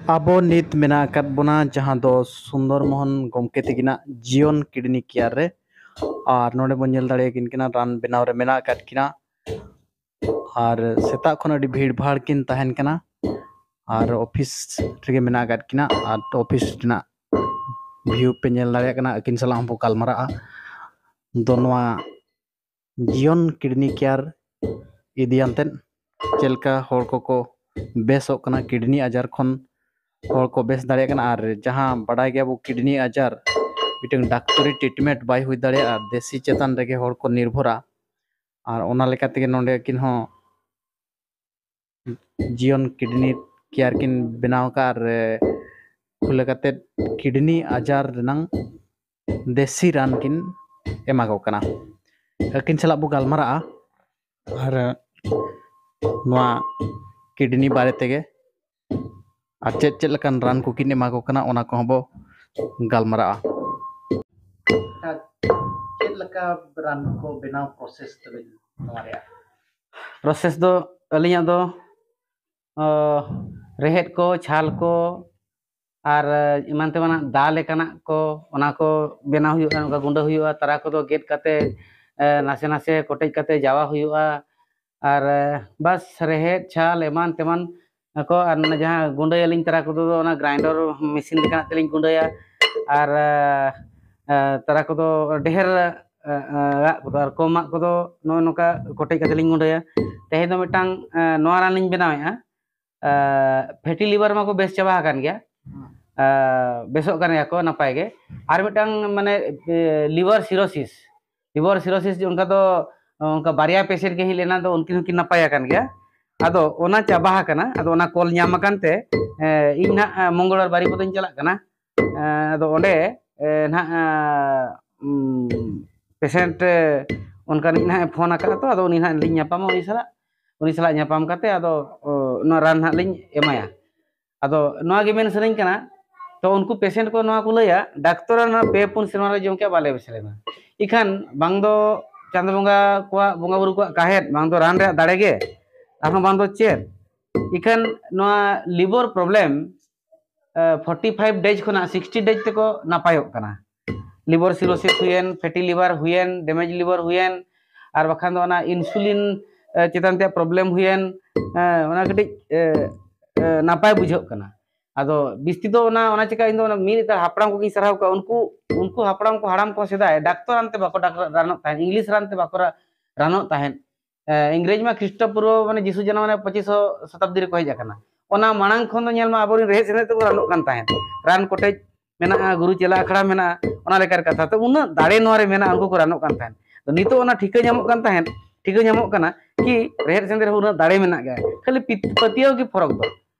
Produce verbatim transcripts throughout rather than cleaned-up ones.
ᱟᱵᱚ ᱱᱤᱛ ᱢᱮᱱᱟᱜ ᱟᱠᱟᱫ ᱵᱚᱱᱟ ᱡᱟᱦᱟᱸ ᱫᱚ ᱥᱩᱱᱫᱚᱨ ᱢᱳᱦᱚᱱ ᱜᱚᱢᱠᱮ ᱛᱟᱹᱠᱤᱱᱟᱜ ᱡᱤᱭᱚᱱ ᱠᱤᱰᱱᱤ ᱠᱮᱭᱟᱨ ᱨᱮ, ᱟᱨ ᱱᱚᱰᱮ ᱵᱚᱱ ᱧᱮᱞ ᱫᱟᱲᱮᱭᱟᱠᱤᱱ ᱠᱟᱱᱟ, ᱨᱟᱱ ᱵᱮᱱᱟᱣ ᱨᱮ ᱢᱮᱱᱟᱜ ᱟᱠᱟᱫ ᱠᱤᱱᱟ᱾ ᱟᱨ ᱥᱮᱛᱟᱜ ᱠᱷᱚᱱ ᱟᱹᱰᱤ ᱵᱷᱤᱲ ᱵᱷᱟᱲ ᱠᱤᱱ ᱛᱟᱦᱮᱱ ᱠᱟᱱᱟ, ᱟᱨ ᱚᱯᱷᱤᱥ ᱨᱮᱜᱮ ᱢᱮᱱᱟᱜ ᱟᱠᱟᱫ ᱠᱤᱱᱟ, ᱟᱨ ᱚᱯᱷᱤᱥ ᱨᱮᱱᱟᱜ ᱵᱷᱤᱭᱩ ᱯᱮ ᱧᱮᱞ ᱫᱟᱲᱮᱭᱟᱜ ᱠᱟᱱᱟ᱾ ᱟᱹᱠᱤᱱ ᱥᱟᱞᱟᱜ ᱦᱚᱸᱵᱚ ᱜᱟᱞᱢᱟᱨᱟᱜᱼᱟ ᱫᱚ ᱱᱚᱣᱟ ᱡᱤᱭᱚᱱ ᱠᱤᱰᱱᱤ ᱠᱮᱭᱟᱨ ᱤᱫᱤᱭᱟᱱᱛᱮᱫ, ᱪᱮᱫ ᱞᱮᱠᱟ ᱦᱚᱲ ᱠᱚᱠᱚ ᱵᱮᱥᱚᱜ ᱠᱟᱱᱟ ᱠᱤᱰᱱᱤ ᱟᱡᱟᱨ ᱠᱷᱚᱱ, ᱦᱚᱲ ᱠᱚ ᱵᱮᱥ ᱫᱟᱲᱮᱭᱟᱜ ᱠᱟᱱᱟ᱾ ᱟᱨ ᱡᱟᱦᱟᱸ ᱵᱟᱰᱟᱭ ᱜᱮᱭᱟᱵᱚ, ᱠᱤᱰᱱᱤ ᱟᱡᱟᱨ ᱢᱤᱫᱴᱟᱝ ᱰᱟᱠᱛᱚᱨᱤ ᱴᱨᱤᱴᱢᱮᱱᱴ ᱵᱟᱭ ᱦᱩᱭ ᱫᱟᱲᱮᱭᱟᱜᱼᱟ, ᱫᱮᱥᱤ ᱪᱮᱛᱟᱱ ᱨᱮᱜᱮ ᱦᱚᱲ ᱠᱚ ᱱᱤᱨᱵᱷᱚᱨᱟ᱾ ᱟᱨ ᱚᱱᱟ ᱞᱮᱠᱟ ᱛᱮᱜᱮ ᱱᱚᱰᱮ ᱟᱹᱠᱤᱱ ᱦᱚᱸ ᱡᱤᱭᱚᱱ ᱠᱤᱰᱱᱤ ᱠᱮᱭᱟᱨ ᱠᱤᱱ ᱵᱮᱱᱟᱣ ᱟᱠᱟᱫ ᱟᱨ ᱠᱷᱩᱞᱟᱹ ᱠᱟᱛᱮᱫ ᱠᱤᱰᱱᱤ ᱟᱡᱟᱨ ᱨᱮᱱᱟᱝ ᱫᱮᱥᱤ ᱨᱟᱱ ᱠᱤᱱ ᱮᱢᱟ ᱠᱚ ᱠᱟᱱᱟ᱾ ᱟᱹᱠᱤᱱ ᱥᱟᱞᱟᱜ ᱵᱚ ᱜᱟᱞᱢᱟᱨᱟᱜᱼᱟ ᱟᱨ ᱱᱚᱣᱟ ᱠᱤᱰᱱᱤ ᱵᱟᱨᱮ ᱛᱮᱜᱮ ᱟᱨ ᱪᱮᱫ ᱪᱮᱫ ᱞᱮᱠᱟᱱ ᱨᱟᱱ ᱠᱚᱠᱤᱱ ᱮᱢᱟ ᱠᱚ ᱠᱟᱱᱟ, ᱚᱱᱟ ᱠᱚᱦᱚᱸ ᱵᱚ ᱜᱟᱞᱢᱟᱨᱟᱜᱼᱟ᱾ ᱪᱮᱫ ᱞᱮᱠᱟ ᱨᱟᱱ ᱠᱚ ᱵᱮᱱᱟᱣ ᱯᱨᱚᱥᱮᱥ ᱛᱟᱵᱤᱱ ᱱᱚᱣᱟ ᱨᱮᱭᱟᱜ? ᱯᱨᱚᱥᱮᱥ ᱫᱚ ᱟᱹᱞᱤᱧᱟᱜ ᱫᱚ ᱚ, ᱨᱮᱦᱮᱫ ᱠᱚ, ᱪᱷᱟᱞ ᱠᱚ, ᱟᱨ ᱮᱢᱟᱱ ᱛᱮᱢᱟᱱᱟᱜ ᱫᱟ ᱞᱮᱠᱟᱱᱟᱜ ᱠᱚ, ᱚᱱᱟ ᱠᱚ ᱵᱮᱱᱟᱣ ᱦᱩᱭᱩᱜᱼᱟ᱾ ᱚᱱᱠᱟ ᱜᱩᱸᱰᱟᱹ ᱦᱩᱭᱩᱜᱼᱟ, ᱛᱟᱨᱟ ᱠᱚᱫᱚ ᱜᱮᱫ ᱠᱟᱛᱮ ᱮ, ᱱᱟᱥᱮ ᱱᱟᱥᱮ ᱠᱚᱴᱮᱡ ᱠᱟᱛᱮ ᱡᱟᱣᱟ ᱦᱩᱭᱩᱜᱼᱟ᱾ ᱟᱨ ᱮ, ᱵᱟᱥ ᱨᱮᱦᱮᱫ ᱪᱷᱟᱞ ᱮᱢᱟᱱ ᱛᱮᱢᱟᱱ ᱠᱚ, ᱟᱨ ᱚᱱᱟ ᱡᱟᱦᱟᱸ ᱜᱩᱸᱰᱟᱹᱭᱟᱞᱤᱧ ᱛᱟᱨᱟ ᱠᱚᱫᱚ ᱚᱱᱟ ᱜᱨᱟᱭᱱᱰᱟᱨ ᱢᱮᱥᱤᱱ ᱞᱮᱠᱟᱱᱟᱜ ᱛᱮᱞᱤᱧ ᱜᱩᱸᱰᱟᱹᱭᱟ᱾ ᱟᱨ ᱮ, ᱮ, ᱛᱟᱨᱟ ᱠᱚᱫᱚ ᱰᱷᱮᱨ ᱮ, ᱮ, ᱟᱜ ᱠᱚᱫᱚ ᱟᱨ ᱠᱚᱢᱟᱜ ᱠᱚᱫᱚ ᱱᱚᱜᱼᱚ ᱱᱚᱝᱠᱟ ᱠᱚᱴᱮᱡ ᱠᱟᱛᱮ ᱞᱤᱧ ᱜᱩᱸᱰᱟᱹᱭᱟ᱾ ᱛᱮᱦᱮᱧ ᱫᱚ ᱢᱤᱫᱴᱟᱝ ᱮ, ᱱᱚᱣᱟ ᱨᱟᱱ ᱞᱤᱧ ᱵᱮᱱᱟᱣᱮᱫᱼᱟ᱾ ᱯᱷᱮᱴᱤ ᱞᱤᱵᱷᱟᱨ ᱢᱟᱠᱚ ᱵᱮᱥ ᱪᱟᱵᱟ ᱟᱠᱟᱱ ᱜᱮᱭᱟ, ᱮ, ᱵᱮᱥᱚᱜ ᱠᱟᱱ ᱜᱮᱭᱟ ᱠᱚ ᱱᱟᱯᱟᱭ ᱜᱮ᱾ ᱟᱨ ᱢᱤᱫᱴᱟᱝ ᱢᱟᱱᱮ ᱞᱤᱵᱷᱟᱨ ᱥᱤᱨᱳᱥᱤᱥ, ᱞᱤᱵᱷᱟᱨ ᱥᱤᱨᱳᱥᱤᱥ ᱚᱱᱠᱟ ᱫᱚ ᱚᱱᱠᱟ ᱵᱟᱨᱭᱟ ᱯᱮᱥᱮᱱᱴ ᱜᱮ ᱦᱮᱡ ᱞᱮᱱᱟ, ᱫᱚ ᱩᱱᱠᱤᱱ ᱦᱚᱸᱠᱤᱱ ᱱᱟᱯᱟᱭ ᱟᱠᱟᱱ ᱜᱮᱭᱟ᱾ ᱟᱫᱚ ᱚᱱᱟ ᱪᱟᱵᱟ ᱟᱠᱟᱱᱟ, ᱟᱫᱚ ᱚᱱᱟ ᱠᱚᱞ ᱧᱟᱢ ᱟᱠᱟᱱ ᱛᱮ ᱮ, ᱤᱧ ᱱᱟᱦᱟᱜ ᱮ, ᱢᱚᱝᱜᱚᱞ ᱵᱟᱨ ᱵᱟᱨᱤᱯᱚᱫᱚᱧ ᱪᱟᱞᱟᱜ ᱠᱟᱱᱟ᱾ ᱮ, ᱟᱫᱚ ᱚᱸᱰᱮ ᱮ, ᱱᱟᱦᱟᱜ ᱮ, ᱩᱢ, ᱯᱮᱥᱮᱱᱴ ᱮ, ᱚᱱᱠᱟᱱᱤᱡ ᱱᱟᱦᱟᱜ ᱮ ᱯᱷᱳᱱ ᱟᱠᱟᱫᱼᱟ, ᱛᱚ ᱟᱫᱚ ᱩᱱᱤ ᱱᱟᱦᱟᱜ ᱞᱤᱧ ᱧᱟᱯᱟᱢᱟ ᱩᱱᱤ ᱥᱟᱞᱟᱜ᱾ ᱩᱱᱤ ᱥᱟᱞᱟᱜ ᱧᱟᱯᱟᱢ ᱠᱟᱛᱮ ᱟᱫᱚ ᱚ, ᱱᱚᱣᱟ ᱨᱟᱱ ᱱᱟᱦᱟᱜ ᱞᱤᱧ ᱮᱢᱟᱭᱟ᱾ ᱟᱫᱚ ᱱᱚᱣᱟ ᱜᱮ ᱢᱮᱱ ᱥᱟᱱᱟᱧ ᱠᱟᱱᱟ, ᱛᱚ ᱩᱱᱠᱩ ᱯᱮᱥᱮᱱᱴ ᱠᱚ ᱱᱚᱣᱟ ᱠᱚ ᱞᱟᱹᱭᱟ, "ᱰᱟᱠᱛᱚᱨ ᱱᱚᱣᱟ ᱯᱮ ᱯᱩᱱ ᱥᱮᱨᱢᱟ ᱞᱮ ᱡᱚᱢ ᱠᱮᱜᱼᱟ, ᱵᱟᱞᱮ ᱵᱮᱥ ᱞᱮᱱᱟ᱾" ᱤᱠᱷᱟᱹᱱ ᱵᱟᱝ ᱫᱚ ᱪᱟᱸᱫᱚ ᱵᱚᱸᱜᱟ ᱠᱚᱣᱟᱜ, ᱵᱚᱸᱜᱟ ᱵᱩᱨᱩ ᱠᱚᱣᱟᱜ ᱠᱟᱦᱮᱫ, ᱵᱟᱝ ᱫᱚ ᱨᱟᱱ ᱨᱮᱭᱟᱜ ᱫᱟᱲᱮ ᱜᱮ, ᱟᱨᱦᱚᱸ ᱵᱟᱝ ᱫᱚ ᱪᱮᱫ, ᱤᱠᱷᱟᱹᱱ ᱱᱚᱣᱟ ᱞᱤᱵᱷᱟᱨ ᱯᱨᱚᱵᱞᱮᱢ ᱯᱷᱳᱨᱴᱤ ᱯᱷᱟᱭᱤᱵᱷ ᱰᱮᱡᱽ ᱠᱷᱚᱱᱟᱜ ᱥᱤᱠᱥᱴᱤ ᱰᱮᱡᱽ ᱛᱮᱠᱚ ᱱᱟᱯᱟᱭᱚᱜ ᱠᱟᱱᱟ᱾ ᱞᱤᱵᱷᱟᱨ ᱥᱤᱨᱳᱥᱤᱥ ᱦᱩᱭᱮᱱ, ᱯᱷᱮᱴᱤ ᱞᱤᱵᱷᱟᱨ ᱦᱩᱭᱮᱱ, ᱰᱮᱢᱮᱡᱽ ᱞᱤᱵᱷᱟᱨ ᱦᱩᱭᱮᱱ, ᱟᱨ ᱵᱟᱠᱷᱟᱱ ᱫᱚ ᱚᱱᱟ ᱤᱱᱥᱩᱞᱤᱱ ᱪᱮᱛᱟᱱ ᱛᱮ ᱯᱨᱚᱵᱞᱮᱢ ᱦᱩᱭᱮᱱ, ᱚᱱᱟ ᱠᱟᱹᱴᱤᱡ ᱱᱟᱯᱟᱭ ᱵᱩᱡᱷᱟᱹᱜ ᱠᱟᱱᱟ᱾ ᱟᱫᱚ ᱵᱤᱥᱛᱤ ᱫᱚ ᱚᱱᱟ ᱚᱱᱟ ᱪᱮᱠᱟ ᱤᱧ ᱫᱚ ᱚᱱᱟ ᱢᱤᱫ ᱱᱮᱛᱟᱨ ᱦᱟᱯᱲᱟᱢ ᱠᱚᱜᱮᱧ ᱥᱟᱨᱦᱟᱣ ᱠᱚᱣᱟ᱾ ᱩᱱᱠᱩ ᱩᱱᱠᱩ ᱦᱟᱯᱲᱟᱢ ᱠᱚ, ᱦᱟᱲᱟᱢ ᱠᱚ ᱥᱮᱫᱟᱭ ᱰᱟᱠᱛᱚᱨ ᱨᱟᱱ ᱛᱮ ᱵᱟᱠᱚ ᱰᱟᱠ-, ᱨᱟᱱᱚᱜ ᱛᱟᱦᱮᱸᱫ, ᱤᱝᱞᱤᱥ ᱨᱟᱱ ᱛᱮ ᱵᱟᱠᱚ ᱨᱟ-, ᱨᱟᱱᱚᱜ ᱛᱟᱦᱮᱸᱫ᱾ ᱤᱝᱨᱮᱡᱽ ᱢᱟ ᱠᱷᱨᱤᱥᱴᱚ ᱯᱩᱨᱵᱚ ᱢᱟᱱᱮ ᱡᱤᱥᱩ ᱡᱟᱱᱟᱢ ᱢᱟᱱᱮ ᱯᱚᱸᱪᱤᱥ ᱥᱚ ᱥᱚᱛᱟᱵᱫᱤ ᱨᱮᱠᱚ ᱦᱮᱡ ᱟᱠᱟᱱᱟ᱾ ᱚᱱᱟ ᱢᱟᱲᱟᱝ ᱠᱷᱚᱱ ᱫᱚ ᱧᱮᱞ ᱢᱟ ᱟᱵᱚᱨᱮᱱ ᱨᱮᱦᱮᱫ ᱥᱮᱸᱫᱮᱫ ᱛᱮᱠᱚ ᱨᱟᱱᱚᱜ ᱠᱟᱱ ᱛᱟᱦᱮᱸᱫ᱾ ᱨᱟᱱ ᱠᱚᱴᱮᱡ ᱢᱮᱱᱟᱜᱼᱟ, ᱜᱩᱨᱩ ᱪᱮᱞᱟ ᱟᱠᱷᱲᱟ ᱢᱮᱱᱟᱜᱼᱟ, ᱚᱱᱟ ᱞᱮᱠᱟᱨ ᱠᱟᱛᱷᱟ᱾ ᱛᱚ ᱩᱱᱟᱹᱜ ᱫᱟᱲᱮ ᱱᱚᱣᱟ ᱨᱮ ᱢᱮᱱᱟᱜᱼᱟ, ᱩᱱᱠᱩ ᱠᱚ ᱨᱟᱱᱚᱜ ᱠᱟᱱ ᱛᱟᱦᱮᱸᱫ᱾ ᱛᱚ ᱱᱤᱛᱚᱜ ᱚᱱᱟ ᱴᱷᱤᱠᱟᱹ ᱧᱟᱢᱚᱜ ᱠᱟᱱ ᱛᱟᱦᱮᱸᱫ, ᱴᱷᱤᱠᱟᱹ ᱧᱟᱢᱚᱜ ᱠᱟᱱᱟ ᱠᱤ ᱨᱮᱦᱮᱫ ᱥᱮᱸᱫᱮᱫ ᱨᱮᱦᱚᱸ ᱩᱱᱟᱹᱜ ᱫᱟᱲᱮ ᱢᱮᱱᱟᱜ ᱜᱮᱭᱟ, ᱠᱷᱟᱹᱞᱤ ᱯᱤᱛ-, ᱯᱟᱹᱛᱭᱟᱹᱣ ᱜᱮ ᱯᱷᱚᱨᱚᱠ ᱫᱚ᱾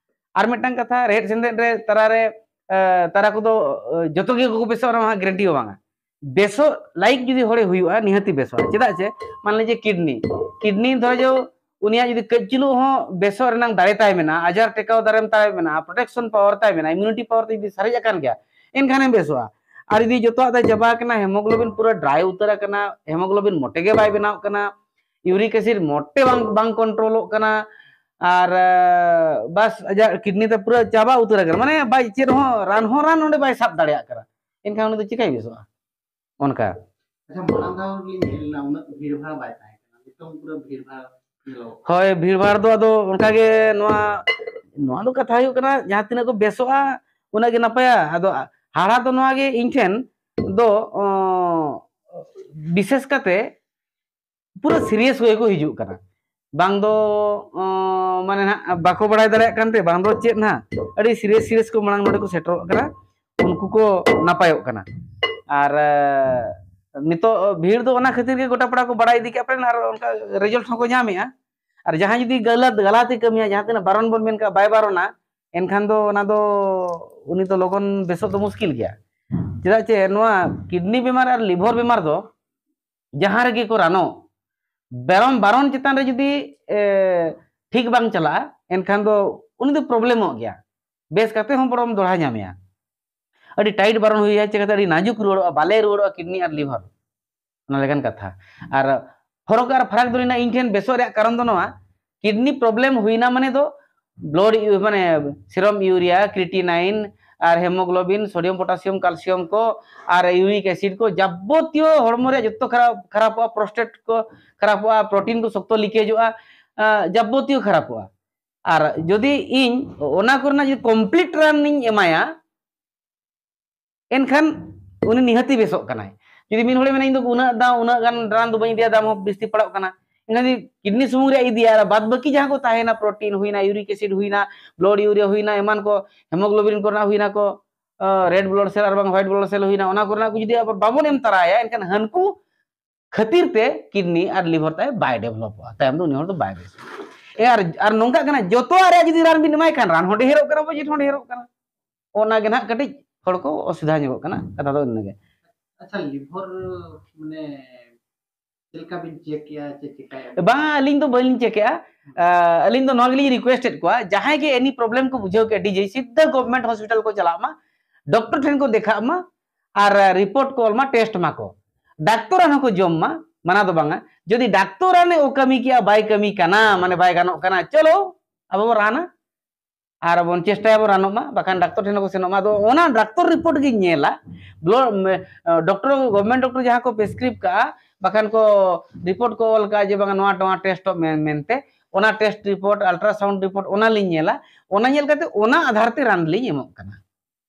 ᱟᱨ ᱢᱤᱫᱴᱟᱝ ᱠᱟᱛᱷᱟ, ᱨᱮᱦᱮᱫ ᱥᱮᱸᱫᱮᱫ ᱨᱮ ᱛᱟᱨᱟ ᱨᱮ, ᱮ, ᱛᱟᱨᱟ ᱠᱚᱫᱚ, ᱮ, ᱡᱚᱛᱚ ᱜᱮ ᱠᱚ ᱵᱮᱥᱚᱜᱼᱟ, ᱚᱱᱟ ᱢᱟ ᱜᱮᱨᱮᱱᱴᱤ ᱦᱚᱸ ᱵᱟᱝᱟ᱾ ᱵᱮᱥᱚᱜ ᱞᱟᱭᱤᱠ ᱡᱩᱫᱤ ᱦᱚᱲᱮ ᱦᱩᱭᱩᱜᱼᱟ, ᱱᱤᱦᱟᱹᱛᱤ ᱵᱮᱥᱚᱜᱼᱟ᱾ ᱪᱮᱫᱟᱜ ᱪᱮ, ᱢᱟᱱ ᱞᱤᱡᱤᱭᱮ ᱠᱤᱰᱱᱤ, ᱠᱤᱰᱱᱤ ᱫᱷᱚᱨᱚ ᱡᱚ ᱩᱱᱤᱭᱟᱜ ᱡᱩᱫᱤ ᱠᱟᱹᱡ ᱪᱩᱞᱩ ᱦᱚᱸ ᱵᱮᱥᱚᱜ ᱨᱮᱱᱟᱜ ᱫᱟᱲᱮ ᱛᱟᱭ ᱢᱮᱱᱟᱜᱼᱟ, ᱟᱡᱟᱨ ᱴᱮᱠᱟᱣ ᱫᱟᱨᱟᱢ ᱛᱟᱭ ᱢᱮᱱᱟᱜᱼᱟ, ᱯᱨᱚᱴᱮᱠᱥᱚᱱ ᱯᱟᱣᱟᱨ ᱛᱟᱭ ᱢᱮᱱᱟᱜᱼᱟ, ᱤᱢᱤᱭᱩᱱᱤᱴᱤ ᱯᱟᱣᱟᱨ ᱛᱟᱭ ᱡᱩᱫᱤ ᱥᱟᱨᱮᱡ ᱟᱠᱟᱱ ᱜᱮᱭᱟ, ᱮᱱᱠᱷᱟᱱᱮ ᱵᱮᱥᱚᱜᱼᱟ᱾ ᱟᱨ ᱡᱩᱫᱤ ᱡᱚᱛᱚᱣᱟᱜ ᱛᱟᱭ ᱪᱟᱵᱟ ᱟᱠᱟᱱᱟ, ᱦᱮᱢᱳᱜᱞᱳᱵᱤᱱ ᱯᱩᱨᱟᱹ ᱰᱨᱟᱭ ᱩᱛᱟᱹᱨ ᱟᱠᱟᱱᱟ, ᱦᱮᱢᱳᱜᱞᱳᱵᱤᱱ ᱢᱚᱴᱮ ᱜᱮ ᱵᱟᱭ ᱵᱮᱱᱟᱣ ᱠᱟᱱᱟ, ᱤᱭᱩᱨᱤᱠ ᱮᱥᱤᱰ ᱢᱚᱴᱮ ᱵᱟᱝ, ᱵᱟᱝ ᱠᱚᱱᱴᱨᱳᱞᱚᱜ ᱠᱟᱱᱟ, ᱟᱨ, ᱮ, ᱵᱟᱥ ᱟᱡᱟᱜ ᱠᱤᱰᱱᱤ ᱛᱮ ᱯᱩᱨᱟᱹ ᱪᱟᱵᱟ ᱩᱛᱟᱹᱨ ᱟᱠᱟᱱᱟ, ᱢᱟᱱᱮ ᱵᱟᱭ ᱪᱮᱫ ᱦᱚᱸ ᱨᱟᱱ ᱦᱚᱸ ᱨᱟᱱ ᱚᱸᱰᱮ ᱵᱟᱭ ᱥᱟᱵ ᱫᱟᱲᱮᱭᱟᱜ ᱠᱟᱱᱟ, ᱮᱱᱠᱷᱟᱱ ᱩᱱᱤ ᱫᱚ ᱪᱤᱠᱟᱹᱭ ᱵᱮᱥᱚᱜᱼᱟ? ᱚᱱᱠᱟ᱾ ᱟᱪᱪᱷᱟ, ᱢᱟᱲᱟᱝ ᱫᱷᱟᱣ ᱞᱤᱧ ᱧᱮᱞ ᱞᱮᱱᱟ, ᱩᱱᱟᱹᱜ ᱵᱷᱤᱲ ᱵᱷᱟᱲ ᱵᱟᱭ ᱛᱟᱦᱮᱸ ᱠᱟᱱᱟ, ᱱᱤᱛᱚᱝ ᱯᱩᱨᱟᱹ ᱵᱷᱤᱲ ᱵᱷᱟᱲ ᱧᱮᱞᱚᱜ ᱠᱟᱱᱟ᱾ ᱦᱳᱭ, ᱵᱷᱤᱲ ᱵᱷᱟᱲ ᱫᱚ ᱟᱫᱚ ᱚᱱᱠᱟ ᱜᱮ ᱱᱚᱣᱟ, ᱱᱚᱣᱟ ᱫᱚ ᱠᱟᱛᱷᱟ ᱦᱩᱭᱩᱜ ᱠᱟᱱᱟ, ᱡᱟᱦᱟᱸ ᱛᱤᱱᱟᱹᱜ ᱠᱚ ᱵᱮᱥᱚᱜᱼᱟ, ᱩᱱᱟᱹᱜ ᱜᱮ ᱱᱟᱯᱟᱭᱟ᱾ ᱟᱫᱚ ᱦᱟᱦᱟᱲᱟ ᱫᱚ ᱱᱚᱣᱟ ᱜᱮ ᱤᱧ ᱴᱷᱮᱱ ᱫᱚ, ᱚᱸ, ᱵᱤᱥᱮᱥ ᱠᱟᱛᱮ ᱯᱩᱨᱟᱹ ᱥᱤᱨᱤᱭᱟᱥ ᱦᱚᱭ ᱠᱚ ᱦᱤᱡᱩᱜ ᱠᱟᱱᱟ᱾ ᱵᱟᱝ ᱫᱚ, ᱚᱸ, ᱢᱟᱱᱮ ᱱᱟᱦᱟᱜ ᱵᱟᱠᱚ ᱵᱟᱲᱟᱭ ᱫᱟᱲᱮᱭᱟᱜ ᱠᱟᱱᱛᱮ, ᱵᱟᱝ ᱫᱚ ᱪᱮᱫ ᱱᱟᱦᱟᱜ, ᱟᱹᱰᱤ ᱥᱤᱨᱤᱭᱟᱥ, ᱥᱤᱨᱤᱭᱟᱥ ᱠᱚ ᱢᱟᱲᱟᱝ ᱱᱚᱰᱮ ᱠᱚ ᱥᱮᱴᱮᱨᱚᱜ ᱠᱟᱱᱟ, ᱩᱱᱠᱩ ᱠᱚ ᱱᱟᱯᱟᱭᱚᱜ ᱠᱟᱱᱟ᱾ ᱟᱨ, ᱮ, ᱱᱤᱛᱚᱜ ᱵᱷᱤᱲ ᱫᱚ ᱚᱱᱟ ᱠᱷᱟᱹᱛᱤᱨ ᱜᱮ ᱜᱚᱴᱟ ᱯᱟᱲᱟ ᱠᱚ ᱵᱟᱲᱟᱭ ᱤᱫᱤ ᱠᱮᱫᱼᱟ, ᱯᱟᱞᱮᱱ ᱟᱨ ᱚᱱᱠᱟ ᱨᱮᱡᱟᱞᱴ ᱦᱚᱸᱠᱚ ᱧᱟᱢᱮᱜᱼᱟ᱾ ᱟᱨ ᱡᱟᱦᱟᱸᱭ ᱡᱩᱫᱤ ᱜᱟᱞᱟᱛ, ᱜᱟᱞᱟᱛ ᱮ ᱠᱟᱹᱢᱤᱭᱟ, ᱡᱟᱦᱟᱸ ᱛᱤᱱᱟᱹᱜ ᱵᱟᱨᱚᱱ ᱵᱚᱱ ᱢᱮᱱ ᱠᱟᱜᱼᱟ, ᱵᱟᱭ ᱵᱟᱨᱚᱱᱟ, ᱮᱱᱠᱷᱟᱱ ᱫᱚ ᱚᱱᱟ ᱫᱚ ᱩᱱᱤ ᱫᱚ ᱞᱚᱜᱚᱱ ᱵᱮᱥᱚᱜ ᱫᱚ ᱢᱩᱥᱠᱤᱞ ᱜᱮᱭᱟ᱾ ᱪᱮᱫᱟᱜ ᱪᱮ ᱱᱚᱣᱟ ᱠᱤᱰᱱᱤ ᱵᱮᱢᱟᱨ ᱟᱨ ᱞᱤᱵᱷᱚᱨ ᱵᱮᱢᱟᱨ ᱫᱚ ᱡᱟᱦᱟᱸ ᱨᱮᱜᱮ ᱠᱚ ᱨᱟᱱᱚᱜ, ᱵᱟᱨᱚᱱ, ᱵᱟᱨᱚᱱ ᱪᱮᱛᱟᱱ ᱨᱮ ᱡᱩᱫᱤ, ᱮ, ᱴᱷᱤᱠ ᱵᱟᱝ ᱪᱟᱞᱟᱜᱼᱟ, ᱮᱱᱠᱷᱟᱱ ᱫᱚ ᱩᱱᱤ ᱫᱚ ᱯᱨᱚᱵᱞᱮᱢᱚᱜ ᱜᱮᱭᱟ᱾ ᱵᱮᱥ ᱠᱟᱛᱮ ᱦᱚᱸ ᱵᱚᱨᱚᱢ ᱫᱚᱲᱦᱟ ᱧᱟᱢᱮᱭᱟ᱾ ᱟᱹᱰᱤ ᱴᱟᱭᱤᱴ ᱵᱟᱨᱚᱱ ᱦᱩᱭᱩᱜᱼᱟ, ᱪᱤᱠᱟᱹᱛᱮ ᱟᱹᱰᱤ ᱱᱟᱡᱩᱠ ᱨᱩᱣᱟᱹᱲᱚᱜᱼᱟ, ᱵᱟᱞᱮ ᱨᱩᱣᱟᱹᱲᱚᱜᱼᱟ ᱠᱤᱰᱱᱤ ᱟᱨ ᱞᱤᱵᱷᱟᱨ᱾ ᱚᱱᱟ ᱞᱮᱠᱟᱱ ᱠᱟᱛᱷᱟ᱾ ᱟᱨ ᱯᱷᱚᱨᱚᱠ ᱟᱨ ᱯᱷᱟᱨᱟᱠ ᱫᱚ ᱢᱮᱱᱟᱜᱼᱟ᱾ ᱤᱧ ᱴᱷᱮᱱ ᱵᱮᱥᱚᱜ ᱨᱮᱭᱟᱜ ᱠᱟᱨᱚᱱ ᱫᱚ ᱱᱚᱣᱟ, ᱠᱤᱰᱱᱤ ᱯᱨᱚᱵᱞᱮᱢ ᱦᱩᱭᱱᱟ ᱢᱟᱱᱮ ᱫᱚ ᱵᱞᱟᱰ ᱢᱟᱱᱮ ᱥᱤᱨᱚᱢ ᱤᱭᱩᱨᱤᱭᱟ, ᱠᱨᱤᱴᱤᱱᱟᱭᱤᱱ, ᱟᱨ ᱦᱮᱢᱳᱜᱞᱳᱵᱤᱱ, ᱥᱳᱰᱤᱭᱟᱢ ᱯᱚᱴᱟᱥᱤᱭᱟᱢ, ᱠᱟᱞᱥᱤᱭᱟᱢ ᱠᱚ, ᱟᱨ ᱤᱭᱩᱨᱤᱠ ᱮᱥᱤᱰ ᱠᱚ, ᱡᱟᱵᱚᱛᱤᱭᱚ ᱦᱚᱲᱢᱚ ᱨᱮᱭᱟᱜ ᱡᱚᱛᱚ ᱠᱷᱟᱨᱟᱯ ᱠᱷᱟᱨᱟᱯᱚᱜᱼᱟ, ᱯᱨᱚᱥᱴᱮᱴ ᱠᱚ ᱠᱷᱟᱨᱟᱯᱚᱜᱼᱟ, ᱯᱨᱳᱴᱤᱱ ᱠᱚ ᱥᱚᱠᱛᱚ ᱞᱤᱠᱮᱡᱚᱜᱼᱟ, ᱡᱟᱵᱚᱛᱤᱭᱚ ᱠᱷᱟᱨᱟᱯᱚᱜᱼᱟ᱾ ᱟᱨ ᱡᱩᱫᱤ ᱤᱧ ᱚᱱᱟ ᱠᱚᱨᱮᱱᱟᱜ ᱡᱩᱫᱤ ᱠᱚᱢᱯᱞᱤᱴ ᱨᱟᱱ ᱤᱧ ᱮᱢᱟᱭᱟ, ᱮᱱᱠᱷᱟᱱ ᱩᱱᱤ ᱱᱤᱦᱟᱹᱛᱤ ᱵᱮᱥᱚᱜ ᱠᱟᱱᱟᱭ᱾ ᱡᱩᱫᱤ ᱢᱤᱫ ᱦᱚᱲᱮ ᱢᱮᱱᱟ, "ᱤᱧ ᱫᱚ ᱩᱱᱟᱹᱜ ᱫᱟᱢ, ᱩᱱᱟᱹᱜ ᱜᱟᱱ ᱨᱟᱱ ᱫᱚ ᱵᱟᱹᱧ ᱤᱫᱤᱭᱟ, ᱫᱟᱢ ᱦᱚᱸ ᱵᱤᱥᱛᱤ ᱯᱟᱲᱟᱜ ᱠᱟᱱᱟ", ᱮᱱᱠᱷᱟᱱ ᱡᱩᱫᱤ ᱠᱤᱰᱱᱤ ᱥᱩᱢᱩᱝ ᱨᱮᱭᱟᱜ ᱤᱫᱤᱭᱟ, ᱟᱨ ᱵᱟᱫ ᱵᱟᱹᱠᱤ ᱡᱟᱦᱟᱸ ᱠᱚ ᱛᱟᱦᱮᱱᱟ, ᱯᱨᱳᱴᱤᱱ ᱦᱩᱭᱱᱟ, ᱤᱭᱩᱨᱤᱠ ᱮᱥᱤᱰ ᱦᱩᱭᱱᱟ, ᱵᱞᱟᱰ ᱤᱭᱩᱨᱤᱭᱟ ᱦᱩᱭᱱᱟ, ᱮᱢᱟᱱ ᱠᱚ, ᱦᱮᱢᱳᱜᱞᱳᱵᱤᱱ ᱠᱚᱨᱮᱱᱟᱜ ᱦᱩᱭᱱᱟ ᱠᱚ, ᱨᱮᱰ ᱵᱞᱟᱰ ᱥᱮᱞ ᱟᱨ ᱵᱟᱝ ᱦᱳᱣᱟᱭᱤᱴ ᱵᱞᱟᱰ ᱥᱮᱞ ᱦᱩᱭᱱᱟ, ᱚᱱᱟ ᱠᱚᱨᱮᱱᱟᱜ ᱠᱚ ᱡᱩᱫᱤ ᱟᱵᱚ ᱵᱟᱵᱚᱱ ᱮᱢ ᱛᱟᱨᱟᱭᱟ, ᱮᱱᱠᱷᱟᱱ ᱦᱟᱹᱱᱠᱩ ᱠᱷᱟᱹᱛᱤᱨ ᱛᱮ ᱠᱤᱰᱱᱤ ᱟᱨ ᱞᱤᱵᱷᱟᱨ ᱛᱟᱭ ᱵᱟᱭ ᱰᱮᱵᱷᱞᱚᱯᱚᱜᱼᱟ, ᱛᱟᱭᱚᱢ ᱫᱚ ᱩᱱᱤ ᱦᱚᱲ ᱫᱚ ᱵᱟᱭ ᱵᱮᱥᱚᱜᱼᱟ᱾ ᱮ, ᱟᱨ ᱟᱨ ᱱᱚᱝᱠᱟᱜ ᱠᱟᱱᱟ, ᱡᱚᱛᱚᱣᱟᱜ ᱨᱮᱭᱟᱜ ᱡᱩᱫᱤ ᱨᱟᱱ ᱵᱤᱱ ᱮᱢᱟᱭ ᱠᱷᱟᱱ, ᱨᱟᱱ ᱦᱚᱸ ᱰᱷᱮᱨᱚᱜ ᱠᱟᱱᱟ, ᱵᱟᱡᱮᱴ ᱦᱚᱸ ᱰᱷᱮᱨᱚᱜ ᱠᱟᱱᱟ᱾ ᱚᱱᱟ ᱜᱮ ᱱᱟᱦᱟᱜ ᱠᱟᱹᱴᱤᱡ ᱦᱚᱲ ᱠᱚ ᱚᱥᱩᱵᱤᱫᱷᱟ ᱧᱚᱜᱚᱜ ᱠᱟᱱᱟ, ᱠᱟᱛᱷᱟ ᱫᱚ ᱤᱱᱟᱹᱜᱮ᱾ ᱟᱪᱪᱷᱟ, ᱞᱤᱵᱷᱟᱨ ᱢᱟᱱᱮ ᱪᱮᱫ ᱞᱮᱠᱟ ᱵᱤᱱ ᱪᱮᱠ ᱮᱜᱼᱟ, ᱪᱮ ᱪᱮᱠᱟᱭᱟ? ᱵᱟᱝ, ᱟᱹᱞᱤᱧ ᱫᱚ ᱵᱟᱹᱞᱤᱧ ᱪᱮᱠ ᱮᱜᱼᱟ᱾ ᱟᱹᱞᱤᱧ ᱫᱚ ᱱᱚᱣᱟ ᱜᱮᱞᱤᱧ ᱨᱤᱠᱩᱭᱮᱥᱴ ᱮᱫ ᱠᱚᱣᱟ, ᱡᱟᱦᱟᱸᱭ ᱜᱮ ᱮᱱᱤ ᱯᱨᱚᱵᱞᱮᱢ ᱠᱚ ᱵᱩᱡᱷᱟᱹᱣ ᱠᱮᱫ, ᱰᱤᱡᱮ ᱥᱤᱫᱷᱟᱹ ᱜᱚᱵᱷᱢᱮᱱᱴ ᱦᱚᱥᱯᱤᱴᱟᱞ ᱠᱚ ᱪᱟᱞᱟᱜ ᱢᱟ, ᱰᱚᱠᱴᱚᱨ ᱴᱷᱮᱱ ᱠᱚ ᱫᱮᱠᱷᱟᱜ ᱢᱟ, ᱟᱨ ᱨᱤᱯᱳᱨᱴ ᱠᱚ ᱚᱞ ᱢᱟ, ᱴᱮᱥᱴ ᱢᱟᱠᱚ᱾ ᱰᱟᱠᱛᱚᱨ ᱨᱟᱱ ᱦᱚᱸᱠᱚ ᱡᱚᱢ ᱢᱟ, ᱢᱟᱱᱟ ᱫᱚ ᱵᱟᱝᱟ᱾ ᱡᱩᱫᱤ ᱰᱟᱠᱛᱚᱨ ᱨᱟᱱᱮ ᱚ ᱠᱟᱹᱢᱤ ᱠᱮᱜᱼᱟ, ᱵᱟᱭ ᱠᱟᱹᱢᱤ ᱠᱟᱱᱟ, ᱢᱟᱱᱮ ᱵᱟᱭ ᱜᱟᱱᱚᱜ ᱠᱟᱱᱟ, ᱪᱚᱞᱚ ᱟᱵᱚ ᱵᱚᱱ ᱨᱟᱱᱟ᱾ ᱟᱨ ᱵᱚᱱ ᱪᱮᱥᱴᱟᱭᱟ ᱵᱚᱱ ᱨᱟᱱᱚᱜ ᱢᱟ, ᱵᱟᱠᱷᱟᱱ ᱰᱟᱠᱛᱚᱨ ᱴᱷᱮᱱ ᱦᱚᱸᱠᱚ ᱥᱮᱱᱚᱜ ᱢᱟ᱾ ᱟᱫᱚ ᱚᱱᱟ ᱰᱟᱠᱛᱚᱨ ᱨᱤᱯᱳᱨᱴ ᱜᱤᱧ ᱧᱮᱞᱟ, ᱵᱞᱚᱰ ᱰᱚᱠᱴᱚᱨ, ᱜᱚᱵᱷᱢᱮᱱᱴ ᱰᱚᱠᱴᱚᱨ ᱡᱟᱦᱟᱸ ᱠᱚ ᱯᱨᱮᱥᱠᱨᱤᱵ ᱠᱟᱜᱼᱟ, ᱵᱟᱠᱷᱟᱱ ᱠᱚ ᱨᱤᱯᱳᱨᱴ ᱠᱚ ᱚᱞ ᱠᱟᱜᱼᱟ ᱡᱮ ᱵᱟᱝᱟ ᱱᱚᱣᱟ ᱱᱚᱣᱟ ᱴᱮᱥᱴᱚᱜ ᱢᱮ ᱢᱮᱱᱛᱮ, ᱚᱱᱟ ᱴᱮᱥᱴ ᱨᱤᱯᱳᱨᱴ, ᱟᱞᱴᱨᱟᱥᱟᱣᱩᱱᱰ ᱨᱤᱯᱳᱨᱴ, ᱚᱱᱟ ᱞᱤᱧ ᱧᱮᱞᱟ᱾ ᱚᱱᱟ ᱧᱮᱞ ᱠᱟᱛᱮ ᱚᱱᱟ ᱟᱫᱷᱟᱨ ᱛᱮ ᱨᱟᱱ ᱞᱤᱧ ᱮᱢᱚᱜ ᱠᱟᱱᱟ᱾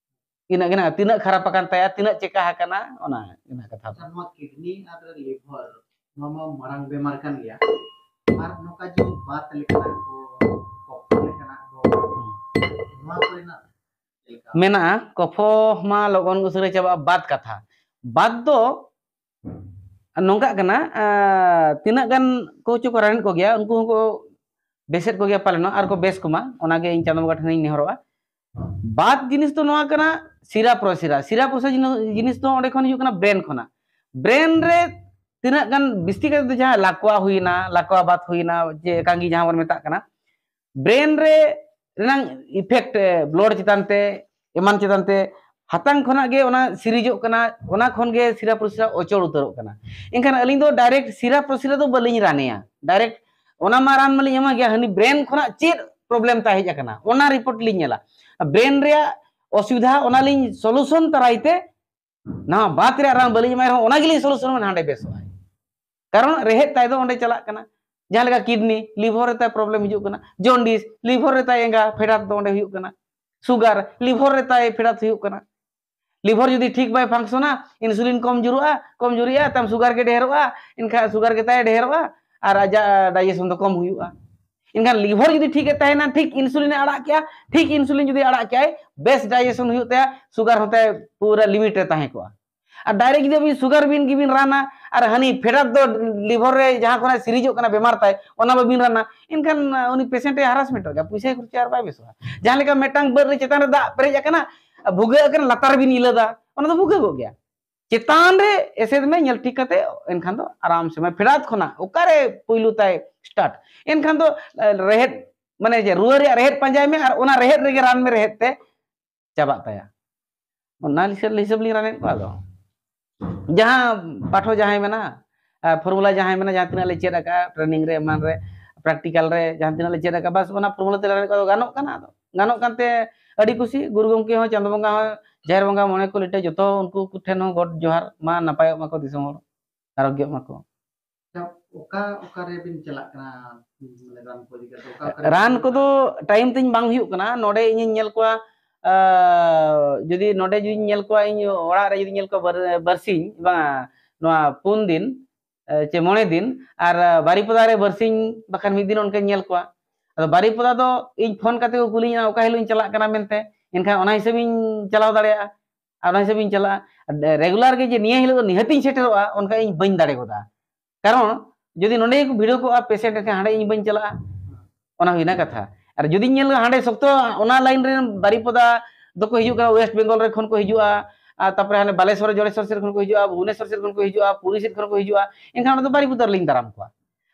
ᱤᱱᱟᱹᱜ ᱜᱮ ᱱᱟᱜ, ᱛᱤᱱᱟᱹᱜ ᱠᱷᱟᱨᱟᱯ ᱟᱠᱟᱱ ᱛᱟᱭᱟ, ᱛᱤᱱᱟᱹᱜ ᱪᱮᱠᱟ ᱟᱠᱟᱱᱟ, ᱚᱱᱟ ᱨᱮᱱᱟᱜ ᱠᱟᱛᱷᱟ ᱫᱚ᱾ ᱟᱪᱪᱷᱟ, ᱱᱚᱣᱟ ᱠᱤᱰᱱᱤ ᱟᱨ ᱞᱤᱵᱷᱟᱨ, ᱱᱚᱣᱟ ᱢᱟ ᱢᱟᱨᱟᱝ ᱵᱮᱢᱟᱨ ᱠᱟᱱ ᱜᱮᱭᱟ, ᱟᱨ ᱱᱚᱝᱠᱟ ᱡᱮ ᱵᱟᱛ ᱞᱮᱠᱟᱱᱟᱜ ᱠᱚ, ᱠᱚᱯᱷ ᱞᱮᱠᱟᱱᱟᱜ ᱠᱚ, ᱱᱚᱣᱟ ᱠᱚᱨᱮᱱᱟᱜ ᱪᱮᱫ ᱞᱮᱠᱟ? ᱢᱮᱱᱟᱜᱼᱟ, ᱠᱚᱯᱷᱚ ᱢᱟ ᱞᱚᱜᱚᱱ ᱩᱥᱟᱹᱨᱟ ᱪᱟᱵᱟᱜᱼᱟ, ᱵᱟᱛ ᱠᱟᱛᱷᱟ᱾ ᱵᱟᱛ ᱫᱚ ᱱᱚᱝᱠᱟᱜ ᱠᱟᱱᱟ, ᱟᱸ, ᱛᱤᱱᱟᱹᱜ ᱜᱟᱱ ᱠᱳᱪ ᱠᱚ ᱨᱟᱱᱮᱫ ᱠᱚᱜᱮᱭᱟ, ᱩᱱᱠᱩ ᱦᱚᱸᱠᱚ ᱵᱮᱥᱮᱫ ᱠᱚᱜᱮᱭᱟ ᱯᱟᱞᱮᱱᱚᱜ, ᱟᱨ ᱠᱚ ᱵᱮᱥ ᱠᱚᱢᱟ, ᱚᱱᱟᱜᱮ ᱤᱧ ᱪᱟᱸᱫᱚ ᱵᱚᱸᱜᱟ ᱴᱷᱮᱱᱤᱧ ᱱᱮᱦᱚᱨᱚᱜᱼᱟ᱾ ᱵᱟᱛ ᱡᱤᱱᱤᱥ ᱫᱚ ᱱᱚᱣᱟ ᱠᱟᱱᱟ, ᱥᱤᱨᱟ ᱯᱨᱚᱥᱤᱨᱟ᱾ ᱥᱤᱨᱟ ᱯᱨᱚᱥᱤᱨᱟ ᱡᱤᱱᱤᱥ, ᱡᱤᱱᱤᱥ ᱫᱚ ᱚᱸᱰᱮ ᱠᱷᱚᱱ ᱦᱤᱡᱩᱜ ᱠᱟᱱᱟ, ᱵᱨᱮᱱ ᱠᱷᱚᱱᱟᱜ᱾ ᱵᱨᱮᱱ ᱨᱮ ᱛᱤᱱᱟᱹᱜ ᱜᱟᱱ, ᱵᱤᱥᱛᱤ ᱠᱟᱛᱮ ᱫᱚ ᱡᱟᱦᱟᱸ ᱞᱟᱠᱣᱟ ᱦᱩᱭᱱᱟ, ᱞᱟᱠᱣᱟ ᱵᱟᱛ ᱦᱩᱭᱱᱟ, ᱡᱮ ᱮᱠᱟᱝᱜᱤ ᱡᱟᱦᱟᱸ ᱵᱚᱱ ᱢᱮᱛᱟᱜ ᱠᱟᱱᱟ, ᱵᱨᱮᱱ ᱨᱮ ᱨᱮᱱᱟᱝ ᱤᱯᱷᱮᱠᱴ, ᱵᱞᱟᱰ ᱪᱮᱛᱟᱱ ᱛᱮ, ᱮᱢᱟᱱ ᱪᱮᱛᱟᱱ ᱛᱮ, ᱦᱟᱛᱟᱝ ᱠᱷᱚᱱᱟᱜ ᱜᱮ ᱚᱱᱟ ᱥᱤᱨᱤᱡᱚᱜ ᱠᱟᱱᱟ, ᱚᱱᱟ ᱠᱷᱚᱱ ᱜᱮ ᱥᱤᱨᱟ ᱯᱨᱚᱥᱤᱨᱟ ᱚᱪᱚᱞ ᱩᱛᱟᱹᱨᱚᱜ ᱠᱟᱱᱟ᱾ ᱮᱱᱠᱷᱟᱱ ᱟᱹᱞᱤᱧ ᱫᱚ ᱰᱟᱭᱨᱮᱠᱴ ᱥᱤᱨᱟ ᱯᱨᱚᱥᱤᱨᱟ ᱫᱚ ᱵᱟᱹᱞᱤᱧ ᱨᱟᱱᱮᱭᱟ, ᱰᱟᱭᱨᱮᱠᱴ ᱚᱱᱟ ᱢᱟ ᱨᱟᱱ ᱢᱟᱞᱤᱧ ᱮᱢᱟ ᱜᱮᱭᱟ, ᱦᱟᱹᱱᱤ ᱵᱨᱮᱱ ᱠᱷᱚᱱᱟᱜ ᱪᱮᱫ ᱯᱨᱚᱵᱞᱮᱢ ᱛᱟᱭ ᱦᱮᱡ ᱟᱠᱟᱱᱟ, ᱚᱱᱟ ᱨᱤᱯᱳᱨᱴ ᱞᱤᱧ ᱧᱮᱞᱟ᱾ ᱵᱨᱮᱱ ᱨᱮᱭᱟᱜ ᱚᱥᱩᱵᱤᱫᱷᱟ ᱚᱱᱟ ᱞᱤᱧ ᱥᱚᱞᱩᱥᱚᱱ ᱛᱟᱨᱟᱭ ᱛᱮ, ᱱᱟᱣᱟ ᱵᱟᱛ ᱨᱮᱭᱟᱜ ᱨᱟᱱ ᱵᱟᱹᱞᱤᱧ ᱮᱢᱟᱭ ᱨᱮᱦᱚᱸ ᱚᱱᱟ ᱜᱮᱞᱤᱧ ᱥᱚᱞᱩᱥᱚᱱ ᱢᱟᱱᱮ ᱦᱟᱸᱰᱮ ᱵᱮᱥᱚᱜᱼᱟᱭ᱾ ᱠᱟᱨᱚᱱ ᱨᱮᱦᱮᱫ ᱛᱟᱭ ᱫᱚ ᱚᱸᱰᱮ ᱪᱟᱞᱟᱜ ᱠᱟᱱᱟ᱾ ᱡᱟᱦᱟᱸ ᱞᱮᱠᱟ ᱠᱤᱰᱱᱤ, ᱞᱤᱵᱷᱚᱨ ᱨᱮ ᱛᱟᱭ ᱯᱨᱚᱵᱞᱮᱢ ᱦᱤᱡᱩᱜ ᱠᱟᱱᱟ, ᱡᱚᱱᱰᱤᱥ, ᱞᱤᱵᱷᱚᱨ ᱨᱮ ᱛᱟᱭ ᱮᱸᱜᱟ ᱯᱷᱮᱰᱟᱛ ᱫᱚ ᱚᱸᱰᱮ ᱦᱩᱭᱩᱜ ᱠᱟᱱᱟ, ᱥᱩᱜᱟᱨ, ᱞᱤᱵᱷᱚᱨ ᱨᱮ ᱛᱟᱭ ᱯᱷᱮᱰᱟᱛ ᱦᱩᱭᱩᱜ ᱠᱟᱱᱟ᱾ ᱞᱤᱵᱷᱚᱨ ᱡᱩᱫᱤ ᱴᱷᱤᱠ ᱵᱟᱭ ᱯᱷᱟᱝᱥᱚᱱᱟ, ᱤᱱᱥᱩᱞᱤᱱ ᱠᱚᱢ ᱡᱩᱨᱩᱜᱼᱟ, ᱠᱚᱢ ᱡᱩᱨᱤᱜᱼᱟ, ᱛᱟᱢ ᱥᱩᱜᱟᱨ ᱜᱮ ᱰᱷᱮᱨᱚᱜᱼᱟ, ᱮᱱᱠᱷᱟᱱ ᱥᱩᱜᱟᱨ ᱜᱮ ᱛᱟᱭ ᱰᱷᱮᱨᱚᱜᱼᱟ ᱟᱨ ᱟᱡᱟᱜ ᱰᱟᱭᱡᱮᱥᱚᱱ ᱫᱚ ᱠᱚᱢ ᱦᱩᱭᱩᱜᱼᱟ᱾ ᱮᱱᱠᱷᱟᱱ ᱞᱤᱵᱷᱚᱨ ᱡᱩᱫᱤ ᱴᱷᱤᱠ ᱮ ᱛᱟᱦᱮᱱᱟ, ᱴᱷᱤᱠ ᱤᱱᱥᱩᱞᱤᱱ ᱮ ᱟᱲᱟᱜ ᱠᱮᱜᱼᱟ, ᱴᱷᱤᱠ ᱤᱱᱥᱩᱞᱤᱱ ᱡᱩᱫᱤ ᱟᱲᱟᱜ ᱠᱮᱜᱼᱟᱭ, ᱵᱮᱥ ᱰᱟᱭᱡᱮᱥᱚᱱ ᱦᱩᱭᱩᱜ ᱛᱟᱭᱟ, ᱥᱩᱜᱟᱨ ᱦᱚᱸ ᱛᱟᱭ ᱯᱩᱨᱟᱹ ᱞᱤᱢᱤᱴ ᱨᱮ ᱛᱟᱦᱮᱸ ᱠᱚᱜᱼᱟ᱾ ᱟᱨ ᱰᱟᱭᱨᱮᱠᱴ ᱡᱩᱫᱤ ᱟᱵᱤᱱ ᱥᱩᱜᱟᱨ ᱵᱤᱱ ᱜᱮᱵᱤᱱ ᱨᱟᱱᱟ ᱟᱨ ᱦᱟᱹᱱᱤ ᱯᱷᱮᱰᱟᱛ ᱫᱚ ᱞᱤᱵᱷᱚᱨ ᱨᱮ ᱡᱟᱦᱟᱸ ᱠᱷᱚᱱᱟᱜ ᱥᱤᱨᱤᱡᱚᱜ ᱠᱟᱱᱟ ᱵᱮᱢᱟᱨ ᱛᱟᱭ, ᱚᱱᱟ ᱵᱟᱵᱤᱱ ᱨᱟᱱᱟ, ᱮᱱᱠᱷᱟᱱ ᱩᱱᱤ ᱯᱮᱥᱮᱱᱴ ᱮ ᱦᱟᱨᱟᱥᱢᱮᱱᱴᱚᱜ ᱜᱮᱭᱟ, ᱯᱩᱭᱥᱟᱭ ᱠᱷᱚᱨᱪᱟᱭᱟ ᱟᱨ ᱵᱟᱭ ᱵᱮᱥᱚᱜᱼᱟ᱾ ᱡᱟᱦᱟᱸ ᱞᱮᱠᱟ ᱢᱤᱫᱴᱟᱝ ᱵᱟᱹᱫ ᱨᱮ ᱪᱮᱛᱟᱱ ᱨᱮ ᱫᱟᱜ ᱯᱮᱨᱮᱡ ᱟᱠᱟᱱᱟ, ᱵᱷᱩᱜᱟᱹᱜ ᱟᱠᱟᱱᱟ, ᱞᱟᱛᱟᱨ ᱨᱮᱵᱤᱱ ᱤᱞᱟᱹᱫᱟ, ᱚᱱᱟ ᱫᱚ ᱵᱷᱩᱜᱟᱹᱜᱚᱜ ᱜᱮᱭᱟ᱾ ᱪᱮᱛᱟᱱ ᱨᱮ ᱮᱥᱮᱫ ᱢᱮ, ᱧᱮᱞ ᱴᱷᱤᱠ ᱠᱟᱛᱮ, ᱮᱱᱠᱷᱟᱱ ᱫᱚ ᱟᱨᱟᱢ ᱥᱮ, ᱢᱟᱱᱮ ᱯᱷᱮᱰᱟᱛ ᱠᱷᱚᱱᱟᱜ ᱚᱠᱟᱨᱮ ᱯᱩᱭᱞᱩ ᱛᱟᱭ ᱥᱴᱟᱨᱴ, ᱮᱱᱠᱷᱟᱱ ᱫᱚ ᱨᱮᱦᱮᱫ, ᱢᱟᱱᱮ ᱡᱮ ᱨᱩᱣᱟᱹ ᱨᱮᱭᱟᱜ ᱨᱮᱦᱮᱫ ᱯᱟᱸᱡᱟᱭ ᱢᱮ ᱟᱨ ᱚᱱᱟ ᱨᱮᱦᱮᱫ ᱨᱮᱜᱮ ᱨᱟᱱ ᱢᱮ, ᱨᱮᱦᱮᱫ ᱛᱮ ᱪᱟᱵᱟᱜ ᱛᱟᱭᱟ᱾ ᱚᱱᱟ ᱦᱤᱥᱟᱹᱵ, ᱦᱤᱥᱟᱹᱵ ᱞᱤᱧ ᱨᱟᱱᱮᱫ ᱠᱚᱣᱟ᱾ ᱟᱫᱚ ᱡᱟᱦᱟᱸ ᱯᱟᱴᱷᱚ ᱡᱟᱦᱟᱸᱭ ᱢᱮᱱᱟ, ᱯᱷᱚᱨᱢᱩᱞᱟ ᱡᱟᱦᱟᱸᱭ ᱢᱮᱱᱟ, ᱡᱟᱦᱟᱸ ᱛᱤᱱᱟᱹᱜ ᱞᱮ ᱪᱮᱫ ᱟᱠᱟᱫᱼᱟ ᱴᱨᱮᱱᱤᱝ ᱨᱮ, ᱮᱢᱟᱱ ᱨᱮ, ᱯᱨᱮᱠᱴᱤᱠᱟᱞ ᱨᱮ ᱡᱟᱦᱟᱸ ᱛᱤᱱᱟᱹᱜ ᱞᱮ ᱪᱮᱫ ᱟᱠᱟᱫᱼᱟ, ᱵᱟᱥ ᱚᱱᱟ ᱯᱷᱚᱨᱢᱩᱞᱟ ᱛᱮ ᱨᱟᱱᱮᱫ ᱠᱚᱣᱟ᱾ ᱟᱫᱚ ᱜᱟᱱᱚᱜ ᱠᱟᱱᱟ, ᱟᱫᱚ ᱜᱟᱱᱚᱜ ᱠᱟᱱᱛᱮ ᱟᱹᱰᱤ ᱠᱩᱥᱤ᱾ ᱜᱩᱨᱩ ᱜᱚᱢᱠᱮ ᱦᱚᱸ, ᱪᱟᱸᱫᱚ ᱵᱚᱸᱜᱟ ᱦᱚᱸ, ᱡᱟᱦᱮᱨ ᱵᱚᱸᱜᱟ ᱢᱚᱬᱮ ᱠᱚ ᱞᱤᱴᱟᱹ, ᱡᱚᱛᱚ ᱩᱱᱠᱩ ᱠᱚᱴᱷᱮᱱ ᱦᱚᱸ ᱜᱚᱰ ᱡᱚᱦᱟᱨ, ᱢᱟ ᱱᱟᱯᱟᱭᱚᱜ ᱢᱟᱠᱚ ᱫᱤᱥᱚᱢ ᱦᱚᱲ, ᱟᱨᱳᱜᱽᱭᱚᱜ ᱢᱟᱠᱚ᱾ ᱚᱠᱟ ᱚᱠᱟ ᱨᱮᱵᱤᱱ ᱪᱟᱞᱟᱜ ᱠᱟᱱᱟ, ᱢᱟᱱᱮ ᱨᱟᱱ ᱠᱚ ᱤᱫᱤ ᱠᱟᱛᱮ ᱚᱠᱟ ᱚᱠᱟ ᱨᱮ? ᱨᱟᱱ ᱠᱚᱫᱚ ᱴᱟᱭᱤᱢ ᱛᱤᱧ ᱵᱟᱝ ᱦᱩᱭᱩᱜ ᱠᱟᱱᱟ᱾ ᱱᱚᱰᱮ ᱤᱧᱤᱧ ᱧᱮᱞ ᱠᱚᱣᱟ, ᱟᱸ, ᱡᱩᱫᱤ ᱱᱚᱰᱮ ᱡᱩᱫᱤᱧ ᱧᱮᱞ ᱠᱚᱣᱟ, ᱤᱧ ᱚᱲᱟᱜ ᱨᱮ ᱡᱩᱫᱤᱧ ᱧᱮᱞ ᱠᱚᱣᱟ ᱵᱟᱨ-, ᱵᱟᱨᱥᱤᱧ, ᱵᱟᱝᱟ, ᱱᱚᱣᱟ ᱯᱩᱱ ᱫᱤᱱ, ᱮ, ᱪᱮ ᱢᱚᱬᱮ ᱫᱤᱱ, ᱟᱨ, ᱟ, ᱵᱟᱨᱤᱯᱚᱫᱟ ᱨᱮ ᱵᱟᱨᱥᱤᱧ ᱵᱟᱠᱷᱟᱱ ᱢᱤᱫ ᱫᱤᱱ ᱚᱱᱠᱟᱧ ᱧᱮᱞ ᱠᱚᱣᱟ᱾ ᱟᱫᱚ ᱵᱟᱨᱤᱯᱚᱫᱟ ᱫᱚ ᱤᱧ ᱯᱷᱳᱱ ᱠᱟᱛᱮ ᱠᱚ ᱠᱩᱞᱤᱧᱟ ᱚᱠᱟ ᱦᱤᱞᱳᱜ ᱤᱧ ᱪᱟᱞᱟᱜ ᱠᱟᱱᱟ ᱢᱮᱱᱛᱮ, ᱮᱱᱠᱷᱟᱱ ᱚᱱᱟ ᱦᱤᱥᱟᱹᱵ ᱤᱧ ᱪᱟᱞᱟᱣ ᱫᱟᱲᱮᱭᱟᱜᱼᱟ᱾ ᱟᱨ ᱚᱱᱟ ᱦᱤᱥᱟᱹᱵ ᱤᱧ ᱪᱟᱞᱟᱜᱼᱟ᱾ ᱨᱮᱜᱩᱞᱟᱨ ᱜᱮ ᱡᱮ ᱱᱤᱭᱟᱹ ᱦᱤᱞᱳᱜ ᱫᱚ ᱱᱤᱦᱟᱹᱛ ᱤᱧ ᱥᱮᱴᱮᱨᱚᱜᱼᱟ, ᱚᱱᱠᱟ ᱤᱧ ᱵᱟᱹᱧ ᱫᱟᱲᱮ ᱜᱚᱫᱟ᱾ ᱠᱟᱨᱚᱱ ᱡᱩᱫᱤ ᱱᱚᱰᱮ ᱜᱮᱠᱚ ᱵᱷᱤᱲᱚᱜᱼᱟ ᱯᱮᱥᱮᱱᱴ, ᱮᱱᱠᱷᱟᱱ ᱦᱟᱸᱰᱮ ᱤᱧ ᱵᱟᱹᱧ ᱪᱟᱞᱟᱜᱼᱟ᱾ ᱚᱱᱟ ᱦᱩᱭᱱᱟ ᱠᱟᱛᱷᱟ᱾ ᱟᱨ ᱡᱩᱫᱤᱧ ᱧᱮᱞ ᱦᱟᱸᱰᱮ ᱥᱚᱠᱛᱚ ᱚᱱᱟ ᱞᱟᱭᱤᱱ ᱨᱮᱱ ᱵᱟᱨᱤᱯᱚᱫᱟ ᱫᱚᱠᱚ ᱦᱤᱡᱩᱜ ᱠᱟᱱᱟ, ᱳᱭᱮᱥᱴ ᱵᱮᱝᱜᱚᱞ ᱨᱮ ᱠᱷᱚᱱ ᱠᱚ ᱦᱤᱡᱩᱜᱼᱟ, ᱟᱨ ᱛᱟᱨᱯᱚᱨᱮ ᱦᱟᱸᱰᱮ ᱵᱟᱞᱮᱥᱚᱨ, ᱡᱚᱲᱮᱥᱚᱨ ᱥᱮᱫ ᱠᱷᱚᱱ ᱠᱚ ᱦᱤᱡᱩᱜᱼᱟ, ᱵᱷᱩᱵᱚᱱᱮᱥᱚᱨ ᱥᱮᱫ ᱠᱷᱚᱱ ᱠᱚ ᱦᱤᱡᱩᱜᱼᱟ, ᱯᱩᱨᱤ ᱥᱮᱫ ᱠᱷᱚᱱ ᱠᱚ ᱦᱤᱡᱩᱜᱼᱟ, ᱮᱱᱠᱷᱟᱱ ᱚᱸᱰᱮ ᱫᱚ ᱵᱟᱨᱤᱯᱚᱫᱟ ᱨᱮᱞᱤᱧ ᱫᱟᱨᱟᱢ ᱠᱚᱣᱟ᱾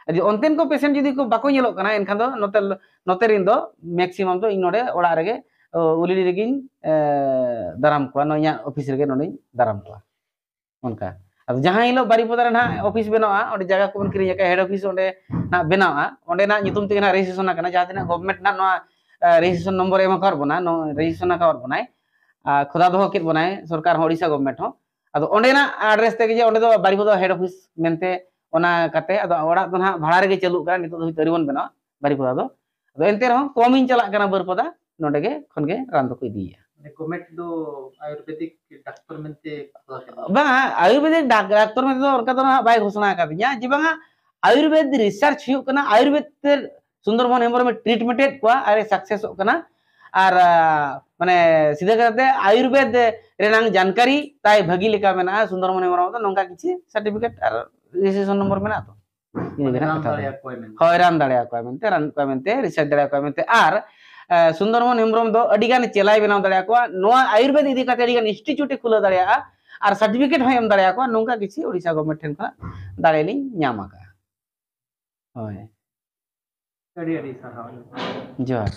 ᱟᱨ ᱡᱩᱫᱤ ᱚᱱᱛᱮᱱ ᱠᱚ ᱯᱮᱥᱮᱱᱴ ᱡᱩᱫᱤ ᱠᱚ ᱵᱟᱠᱚ ᱧᱮᱞᱚᱜ ᱠᱟᱱᱟ, ᱮᱱᱠᱷᱟᱱ ᱫᱚ ᱱᱚᱛᱮ, ᱱᱚᱛᱮ ᱨᱮᱱ ᱫᱚ ᱢᱮᱠᱥᱤᱢᱟᱢ ᱫᱚ ᱤᱧ ᱱᱚᱰᱮ ᱚᱲᱟᱜ ᱨᱮᱜᱮ, ᱚ, ᱩᱞᱤᱰᱤ ᱨᱮᱜᱮᱧ, ᱮ, ᱫᱟᱨᱟᱢ ᱠᱚᱣᱟ, ᱱᱚᱣᱟ ᱤᱧᱟᱹᱜ ᱚᱯᱷᱤᱥ ᱨᱮᱜᱮ ᱱᱚᱰᱮᱧ ᱫᱟᱨᱟᱢ ᱠᱚᱣᱟ᱾ ᱚᱱᱠᱟ᱾ ᱟᱫᱚ ᱡᱟᱦᱟᱸ ᱦᱤᱞᱳᱜ ᱵᱟᱨᱤᱯᱚᱫᱟ ᱨᱮ ᱱᱟᱦᱟᱜ ᱚᱯᱷᱤᱥ ᱵᱮᱱᱟᱣᱟ, ᱚᱸᱰᱮ ᱡᱟᱭᱜᱟ ᱠᱚᱵᱚᱱ ᱠᱤᱨᱤᱧ ᱟᱠᱟᱫᱼᱟ, ᱦᱮᱰ ᱚᱯᱷᱤᱥ ᱚᱸᱰᱮ ᱱᱟᱦᱟᱜ ᱵᱮᱱᱟᱣᱟ, ᱚᱸᱰᱮᱱᱟᱜ ᱧᱩᱛᱩᱢ ᱛᱮᱜᱮ ᱱᱟᱦᱟᱜ ᱨᱮᱡᱤᱥᱴᱨᱮᱥᱚᱱ ᱟᱠᱟᱱᱟ, ᱡᱟᱦᱟᱸ ᱛᱤᱱᱟᱹᱜ ᱜᱚᱵᱷᱢᱮᱱᱴ ᱱᱟᱦᱟᱜ ᱱᱚᱣᱟ ᱨᱮᱡᱤᱥᱴᱨᱮᱥᱚᱱ ᱱᱚᱢᱵᱚᱨ ᱮ ᱮᱢ ᱟᱠᱟᱫ ᱵᱚᱱᱟ, ᱨᱮᱡᱤᱥᱴᱨᱮᱥᱚᱱ ᱟᱠᱟᱫ ᱵᱚᱱᱟᱭ, ᱠᱷᱚᱫᱟ ᱫᱚᱦᱚ ᱠᱮᱫ ᱵᱚᱱᱟᱭ ᱥᱚᱨᱠᱟᱨ ᱦᱚᱸ, ᱳᱰᱤᱥᱟ ᱜᱚᱵᱷᱢᱮᱱᱴ ᱦᱚᱸ᱾ ᱟᱫᱚ ᱚᱸᱰᱮᱱᱟᱜ ᱟᱰᱨᱮᱥ ᱛᱮᱜᱮ ᱡᱮ ᱚᱸᱰᱮ ᱫᱚ ᱵᱟᱨᱤᱯᱚᱫᱟ ᱦᱮᱰ ᱚᱯᱷᱤᱥ ᱢᱮᱱᱛᱮ ᱚᱱᱟ ᱠᱟᱛᱮ, ᱟᱫᱚ ᱚᱲᱟᱜ ᱫᱚ ᱱᱟᱦᱟᱜ ᱵᱷᱟᱲᱟ ᱨᱮᱜᱮ ᱪᱟᱹᱞᱩᱜ ᱠᱟᱱᱟ, ᱱᱤᱛᱚᱜ ᱫᱷᱟᱹᱵᱤᱡ ᱛᱮ ᱟᱹᱣᱨᱤ ᱵᱚᱱ ᱵᱮᱱᱟᱣᱟ ᱵᱟᱨᱤᱯᱚᱫᱟ ᱫᱚ᱾ ᱟᱫᱚ ᱮᱱᱛᱮ ᱨᱮᱦᱚᱸ ᱠᱚᱢ ᱤᱧ ᱪᱟᱞᱟᱜ ᱠᱟᱱᱟ ᱵᱟᱹᱨᱯᱚᱫᱟ, ᱱᱚᱸᱰᱮ ᱜᱮ ᱠᱷᱚᱱ ᱜᱮ ᱨᱟᱱ ᱫᱚᱠᱚ ᱤᱫᱤᱭᱮᱫᱼᱟ᱾ ᱢᱟᱱᱮ ᱜᱚᱵᱷᱢᱮᱱᱴ ᱫᱚ ᱟᱭᱩᱨᱵᱮᱫᱤᱠ ᱰᱟᱠᱛᱚᱨ ᱢᱮᱱᱛᱮ ᱠᱷᱩᱞᱟᱹᱣ ᱠᱮᱫ ᱢᱮᱭᱟ? ᱵᱟᱝᱟ, ᱟᱭᱩᱨᱵᱮᱫᱤᱠ ᱰᱟᱠ- ᱰᱟᱠᱛᱚᱨ ᱢᱮᱱᱛᱮ ᱫᱚ ᱚᱱᱠᱟ ᱫᱚ ᱱᱟᱦᱟᱜ ᱵᱟᱭ ᱜᱷᱳᱥᱚᱱᱟ ᱟᱠᱟᱫᱤᱧᱟ ᱡᱮ ᱵᱟᱝᱟ ᱟᱭᱩᱨᱵᱮᱫ ᱨᱤᱥᱟᱨᱪ ᱦᱩᱭᱩᱜ ᱠᱟᱱᱟ, ᱟᱭᱩᱨᱵᱮᱫ ᱛᱮ ᱥᱩᱱᱫᱚᱨᱢᱳᱦᱚᱱ ᱦᱮᱢᱵᱨᱚᱢᱮ ᱴᱨᱤᱴᱢᱮᱱᱴ ᱮᱫ ᱠᱚᱣᱟ ᱟᱨ ᱮ ᱥᱟᱠᱥᱮᱥᱚᱜ ᱠᱟᱱᱟ᱾ ᱟᱨ ᱢᱟᱱᱮ ᱥᱤᱫᱷᱟᱹ ᱠᱟᱛᱮ ᱟᱭᱩᱨᱵᱮᱫ ᱨᱮᱱᱟᱝ ᱡᱟᱱᱠᱟᱨᱤ ᱛᱟᱭ ᱵᱷᱟᱹᱜᱤ ᱞᱮᱠᱟ ᱢᱮᱱᱟᱜᱼᱟ ᱥᱩᱱᱫᱚᱨᱢᱳᱦᱚᱱ ᱦᱮᱢᱵᱨᱚᱢ ᱫᱚ, ᱱᱚᱝᱠᱟ ᱠᱤᱪᱷᱩ ᱥᱟᱨᱴᱤᱯᱷᱤᱠᱮᱴ ᱟᱨ ᱨᱮᱡᱤᱥᱴᱨᱮᱥᱚᱱ ᱱᱚᱢᱵᱚᱨ ᱢᱮᱱᱟᱜ ᱛᱚ᱾ ᱤᱱᱟᱹ ᱜᱮ ᱱᱟᱦᱟᱜ ᱨᱟᱱ ᱠᱟᱛᱷᱟ ᱫᱚ᱾ ᱫᱟᱲᱮᱭᱟᱠᱚᱣᱟᱭ ᱢᱮᱱᱛᱮ᱾ ᱦᱳᱭ, ᱨᱟᱱ ᱫᱟᱲᱮᱭᱟᱠᱚᱣᱟᱭ ᱢᱮᱱᱛᱮ, ᱨᱟᱱ ᱠᱚᱣᱟᱭ ᱢᱮᱱᱛᱮ, ᱨᱤᱥᱟᱨᱪ ᱫᱟᱲᱮᱭᱟᱠᱚᱣᱟᱭ ᱢᱮᱱᱛᱮ᱾ ᱟᱨ ᱮ, ᱥᱩᱱᱫᱚᱨᱢᱳᱦᱚᱱ ᱦᱮᱢᱵᱨᱚᱢ ᱫᱚ ᱟᱹᱰᱤ ᱜᱟᱱ ᱪᱮᱞᱟᱭ ᱵᱮᱱᱟᱣ ᱫᱟᱲᱮᱭᱟᱠᱚᱣᱟ, ᱱᱚᱣᱟ ᱟᱭᱩᱨᱵᱮᱫ ᱤᱫᱤ ᱠᱟᱛᱮ ᱟᱹᱰᱤ ᱜᱟᱱ ᱤᱱᱥᱴᱤᱴᱤᱭᱩᱴ ᱮ ᱠᱷᱩᱞᱟᱹᱣ ᱫᱟᱲᱮᱭᱟᱜᱼᱟ ᱟᱨ ᱥᱟᱨᱴᱤᱯᱷᱤᱠᱮᱴ ᱦᱚᱸᱭ ᱮᱢ ᱫᱟᱲᱮᱭᱟᱠᱚᱣᱟ᱾ ᱱᱚᱝᱠᱟ ᱠᱤᱪᱷᱩ ᱳᱰᱤᱥᱟ ᱜᱚᱵᱷᱢᱮᱱᱴ ᱴᱷᱮᱱ ᱠᱷᱚᱱᱟᱜ ᱫᱟᱲᱮ ᱞᱤᱧ ᱧᱟᱢ ᱟᱠᱟᱫᱼᱟ᱾ ᱦᱳᱭ, ᱟᱹᱰᱤ ᱟᱹᱰᱤ ᱥᱟᱨᱦᱟᱣ᱾ ᱡᱚᱦᱟᱨ᱾